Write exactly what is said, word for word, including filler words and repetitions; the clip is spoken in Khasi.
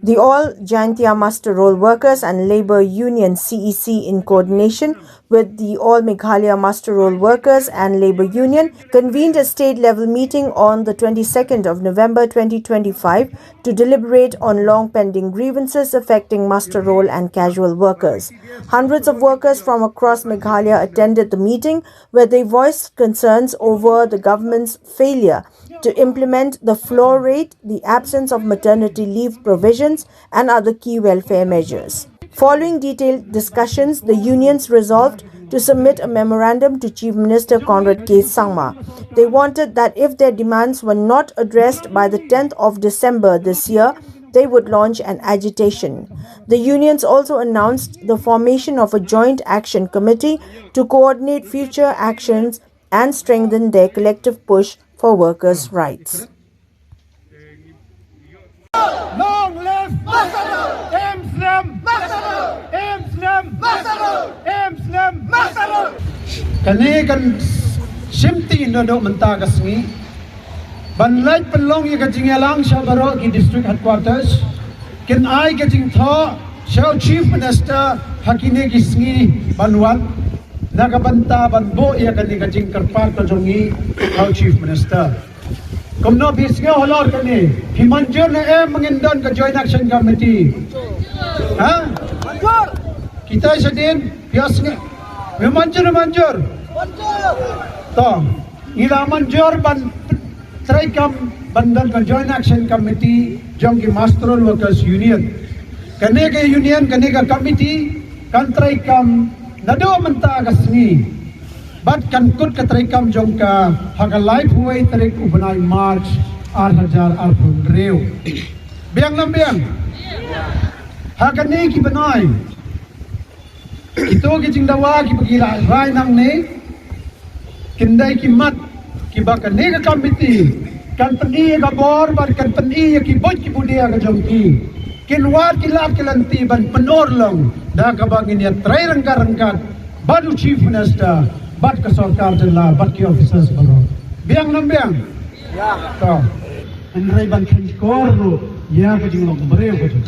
The All Jaintia Muster Roll Workers and Labour Union, C E C, in coordination with the All Meghalaya Muster Roll Workers and Labour Union, convened a state level meeting on the twenty-second of November twenty twenty-five to deliberate on long pending grievances affecting muster roll and casual workers. Hundreds of workers from across Meghalaya attended the meeting, where they voiced concerns over the government's failure to implement the floor rate, the absence of maternity leave provisions, and other key welfare measures. Following detailed discussions, the unions resolved to submit a memorandum to Chief Minister Conrad K Sangma. They wanted that if their demands were not addressed by the tenth of December this year, they would launch an agitation. The unions also announced the formation of a joint action committee to coordinate future actions and strengthen their collective push for workers' rights. Long live Master Roll! Aim slim! Master Roll! Aim slim! Master Roll! Aim slim! Master Roll! Kane kan shim ti naduh mynta ka sngi ban leit pynlong ïa ka jingïalang sha baroh ki district headquarters, kin ai ka jingthoh sha u Chief Minister ha kine ki sngi ban wan na ka bynta ban buh ïa kane ka jingkyrpad ka jong ngi ha u Chief Minister. Kumno phi sngew halor kane? Phi mynjur ne em ba ngin don ka Joint Action Committee? Ha? Kita shadien phi sngew? Phi mynjur ne mynjur? To, ngi la mynjur ban treikam ban don ka Joint Action Committee jong ki Muster Roll Workers Union. Kane ka union, kane ka committee kan treikam naduh mynta ka sngi. Bad kan kut ka treikam jong ka ha ka laiphew wei tarik u bnai March ar hajar arphew hynriew. Biang ne ym biang? Ha kane ki bnai, kito ki jingdawa kiba ki la rai nangne kin dei ki mat kiba kane ka committee kan pyni ïa ka bor bad kan pyni ïa ki buit ki budia ka jong ki. Kin wad ki lad ki lynti ban pynurlong da kaba ngin ïatrei ryngkat ryngkat bad u Chief Minister bad ka sorkar jylla bad ki officers baroh. Biang ne ym biang? To, hynrei ban khein shkor ruh ïa ka jinglong briew ka jong